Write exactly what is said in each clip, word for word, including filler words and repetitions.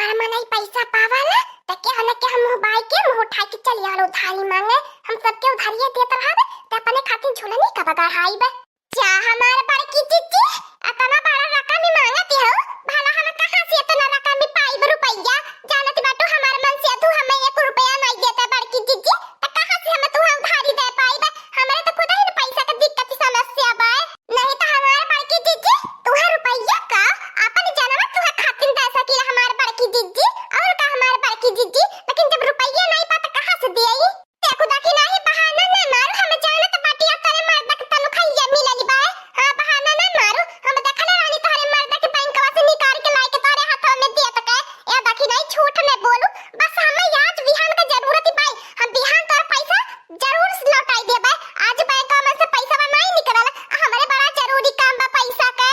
अरे मनई पैसा पावा ना, त केहू न केहू मुँह बाई के मुँह उठाई के चली आल उधारी माँगे। हम सबके उधारिये देत रहबे, त अपने खातिर झुलनी का बगड़ हाइबे। जा हमार बड़की जिज्जी, अतना बड़ा रकम ही माँगत हो, भला हम कहाँ से अतना रकम ही पाइब रुपया? जानत बाटू हमार मन से अधू हमें एक रुपया नाई देते बड़की जिज्जी, त कहाँ से हम तुहा उधारी दे पाइब? हमरे त खुद ही न पैसा के दिक्कत समस्या बा। नहीं त हमार बड़की जिज्जी, तुहा रुपया का अपन जनवा तुहा खातिन दे सकीला हमार बड़की जिज्जी, और का हमार बड़की जिज्जी, लेकिन जब रुपया नाई बा त कहाँ से दियाई? देखू देखी नाही बहाना ना मारू, हम जानत बाटी अब तोरे मर्दा के तनखैया मिलल बा। हाँ, बहाना ना मारू, हम देखले रहनी तोहरे मर्दा के बैंकवा से निकाल के लाइके तोहरे हाथवा में देत के। ए देखी नाही, झूठ में बोलू, बस हमें आज बिहान के जरूरत ही बाई, हम बिहान तोर पैसा जरूर से लौटाई देबे। आज बैंकवा में से पैसा नाही निकलल, आ हमरे बड़ा जरूरी काम बा पैसा के।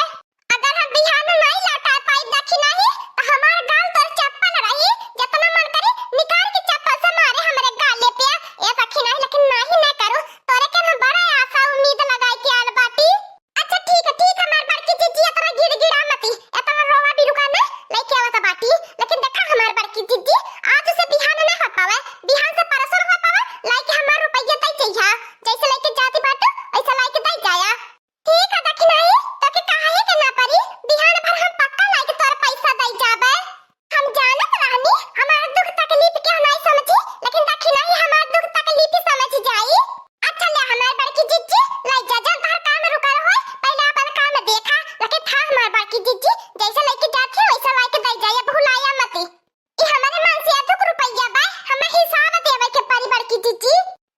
अगर हम बिहान नाही लौटा पाई देखी नाही, त हमार गाल तोर चप्पल रही, जतना मन करी निकाल के चप्पल से मारे हमरे गाले पे। ए सखी नाही, लेकिन नाही ना करू, तोरे के हम बड़ा आशा उम्मीद लगाई के आल बाटी। अच्छा ठीक है, ठीक है, हमार बड़की जिज्जी, इतना गिड़गिड़ा मती, इतना रोवा बिरुका ना, लइके आवत बाटी। लेकिन देखा हमार बड़की जिज्जी, आज से बिहान ना हो पावे, बिहान से परसों हो पावे, लइके हमार रुपया दई जइहा, जैसे लइके जाती बाटू, वैसे लइके दई जाया। ठीक है दखिनाई, तोके कहाई के ना परी, बिहान भर हम पक्का लाइके तोर पैसा दई जाबे। हम जानत रहनी हमार दुख तकलीफ के नाही समझी, लेकिन दखिनाई हमार दुख तकलीफ ही समझ जाई। अच्छा ले हमार बड़की जिज्जी, लाई जा, जन तोहर काम रुकल होई, पहले अपन काम देखा। लेकिन था हमार बड़की जिज्जी, जैसे लइके जाती वैसे लाइके दई जाए, भुलाया मती। ई हमरे मन से अधुक रुपया बा, हमें हिसाब देवे के परी बड़की जिज्जी।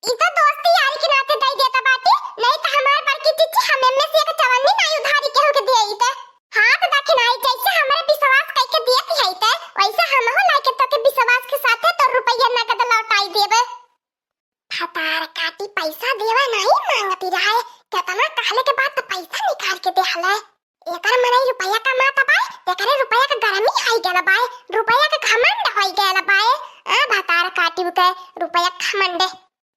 ई तो दोस्ती यारी के नाते दई देता बाटी, नहीं तो हमार बड़की जिज्जी हम एमे से एक चवन्नी नाई उधारी केहू के दिए ई ते। हाँ तो दखिनाई, जैसे हमरे विश्वास कइके दियत है ते, वैसे हमहू लाइके तोके विश्वास के साथे तोर रुपया नगद लौटाई देबे। भतार काटी पैसा देवे नाही मांगती रहे, केतना कहले के बाद तो पैसा निकाल के देहले। एकर मनई रुपया कमात बाय, एकरे रुपया के गरमी होई गयल बाय, रुपया के घमंड होई गयल बाय। आ भतार काटी के रुपया घमंड।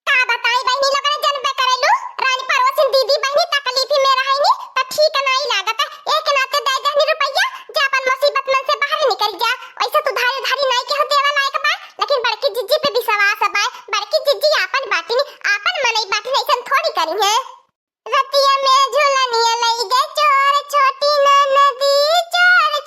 का बताई बहिनी लोगन, जनबे करेलू, रानी पड़ोसिन दीदी बहिनी तकलीफी में रहनी, त ठीक नाही लागत। एक नाते दे देहनी रुपया, जा अपन मुसीबत मन से बाहर निकल जा। वैसे तू धारी धारी नाही केहू देवे लायक बा, लेकिन बड़की जिज्जी पे विश्वास बा। बड़की जिज्जी आपन बाटिन, आपन मनई बाटिन, ऐसन थोड़ी करी है। रतिया में झुलनिया लई गए चोर, छोटी ननदी चोर,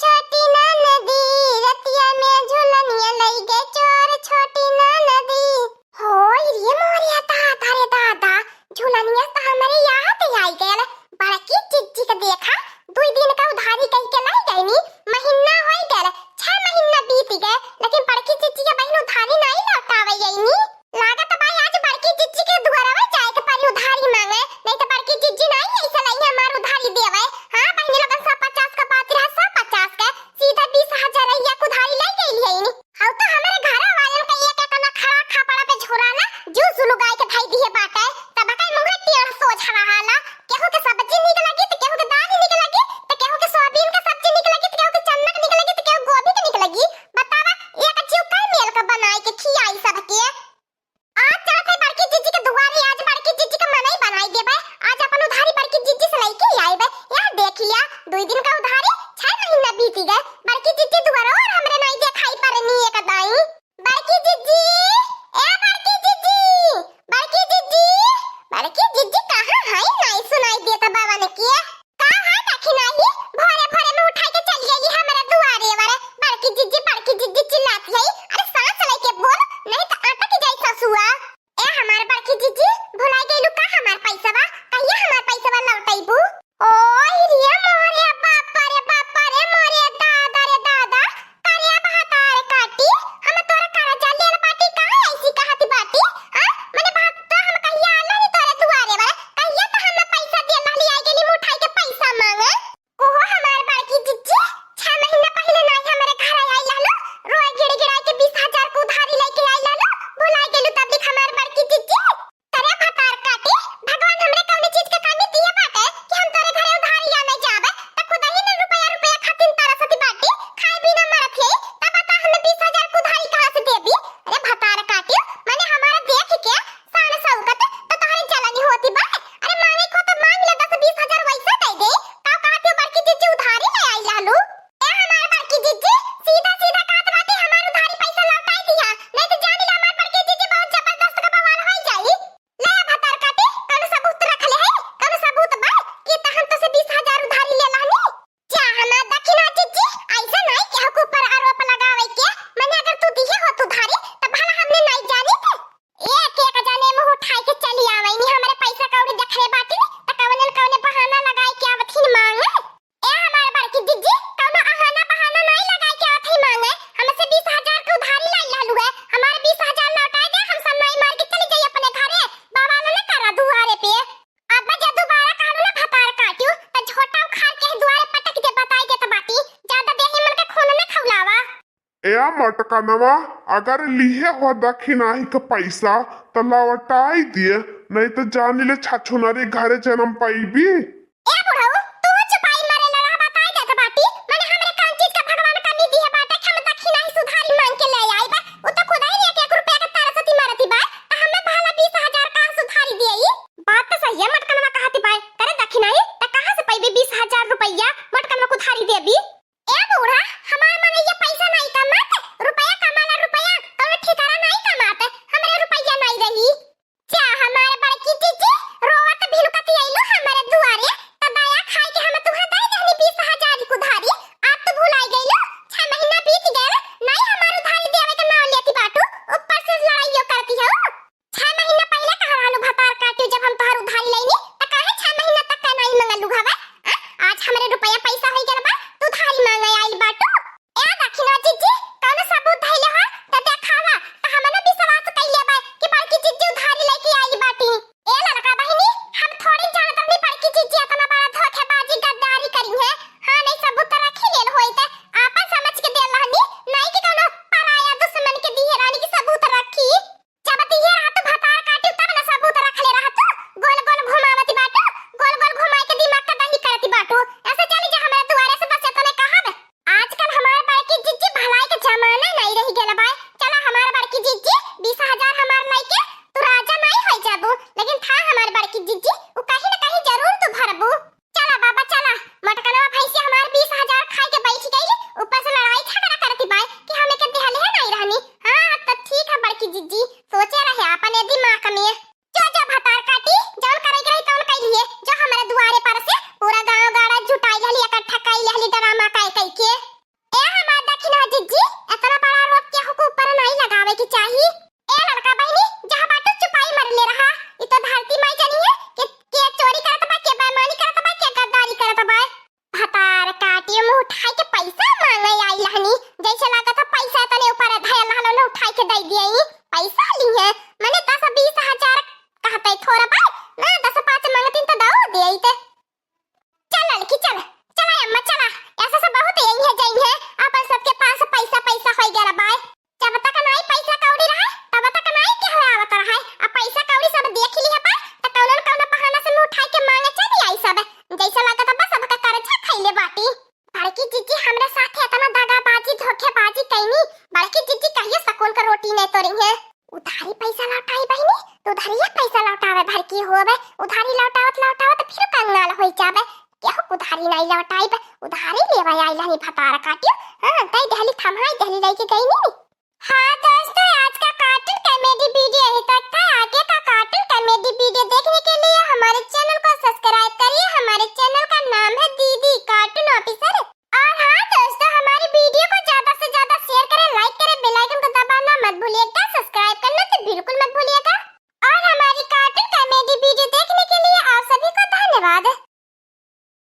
ए मोटकनवा, अगर लिहे हो दखिनाही के पैसा त लौटाई दिए, नहीं त जानी ले छछुनरी घरे जन्म पइबी। ए बुढ़ऊ, तू चुपाई मारे लड़ा बताई देत बाटी, मने हमरे कौन चीज का भगवान कमी दिहे बाटे कि हम दखिनाही सुधारी मांग के ले आइबा? उ त खुदही एक एक रुपया के तरसती मरती बा, त हमें भला बीस हजार का सुधारी देई? बात त सही है, मोटकनवा कहती बाय, करे दखिनाही त कहाँ से पइबे बीस हजार रुपया मोटकनवा कुधारी देबी? ए बूढ़ा, हमार मनैया पैसा नाई कमात, रुपया कमाला रुपया, कौनो ठिकाना नाई कमात, हमरे रुपया नाई रही। जा हमार बड़की जीजी, रोवत भिलुकत अइलू हमरे दुआरे, त दया खाए के हम तुहा दे देहनी बीस हजार कुधारी, आज तू भुलाई गइलू, छह महीना बीत गए, नाई हमार उधारी देवे के नाव लेती बाटू, ऊपर से लड़ाइयो करती हो। छह महीना पहिले कहाँ रहलू भतार काटी, जब हम तोहार उधारी लइनी, त काहे छह महीना तक का नाई मंगलू हवे? आ? आज हमरे रुपया पैसा होई गल बा, तू उधारी मांगे आइल बाटू। ए दखिना जीजी, कौनो सबूत धइले हो त देखावा, त हमनो विश्वास कइले बा कि बड़की जीजी उधारी लेके आइल बाटी। ए ललका बहिनी, हम थोड़ी जानत रहनी बड़की जीजी इतना बड़ा धोखेबाजी गद्दारी करी है। हाँ, नहीं सबूत त रखी लेल होई त आपन समझ के देल रहनी, नहीं कि कौनो पराया दुश्मन के दिहे रहनी कि सबूत रखी। जब दिहे रहा तो भतार काटू तब न सबूत रखले रहा तू। गोल गोल घुमावती बाटू, गोल गोल घुमाई के दिमाग का दही करती बाटू। ऐसे चली जा हमारे दुआरे से, बस इतने कहब। आजकल हमारे बड़की जीजी भलाई के जमाना नहीं रही गेल बाय। चला हमारे बड़की जीजी, बीस हजार हमार लेके तू राजा नहीं हो जाबू, लेकिन था हमारे बड़की जीजी, उ कहीं न कहीं जरूर तू भरबू। चला बाबा चला, मोटकनवा भैंसिया हमार बीस हजार खाए के बैठ गई, ऊपर से लड़ाई झगड़ा करती बाय कि हम एके देहले है नहीं रहनी। हाँ, तो ठीक है बड़की जीजी, सोचे रहे अपने दिमाग में। जो जो भतार काटी, जौन करे के रही तौन कई लिए, जो हमारे दुआरे पर से पूरा गांव गाड़ा जुटाई लेहली, इकट्ठा कई लेहली ड्रामा कई कई के। ए हमार दखिना जीजी, इतना बड़ा आरोप केहू के ऊपर नहीं लगावे के चाही। ए लड़का बहिनी, जहाँ बाटू चुपाई मरले रहा। इ तो धरती माई जानी है कि के चोरी करत बा, के बेईमानी करत बा, के गद्दारी करत बा। भतार काटी मुंह उठाई के पैसा मांगे आई लहनी, जैसे लागत है पैसा तने ऊपर धयल रहल, उन्हें उठाई के दे दिए। पैसा ली है, मने दस बीस हजार कहते थोड़ा बा, ना दस पाँच मांगतीन तो दो दिए। चल लड़की चल, चला अम्मा चला, ऐसा सब बहुत यही है, जाई है, अपन सबके पास पैसा पैसा हो गया बाय। जब तक नाई पैसा कौड़ी रहा, तब तक नाई के हो आवत रहा। अब पैसा कौड़ी सब देख ली है बाय, त कौनो न कौनो बहाना से मुंह उठाई के मांगे चली आई सब। जैसा लागत बा सबका कर्जा खैले बाटी। बड़की जीजी हमरे साथे इतना दगाबाजी धोखेबाजी कैनी, बड़की जीजी कहियो सकून का रोटी नहीं तोरी है। उधारी पैसा लौटाई बहिनी, तो उधारिया पैसा लौटावे भर की होवे, उधारी लौटावत लौटावत फिर कंगाल होई जावे। केहू उधारी नहीं लौटाई बे, उधारी लेवे आई लहनी भतार काटियो। हाँ, दे देहली, थमाई देहली, लेके गई नी। हाँ दोस्तों, आज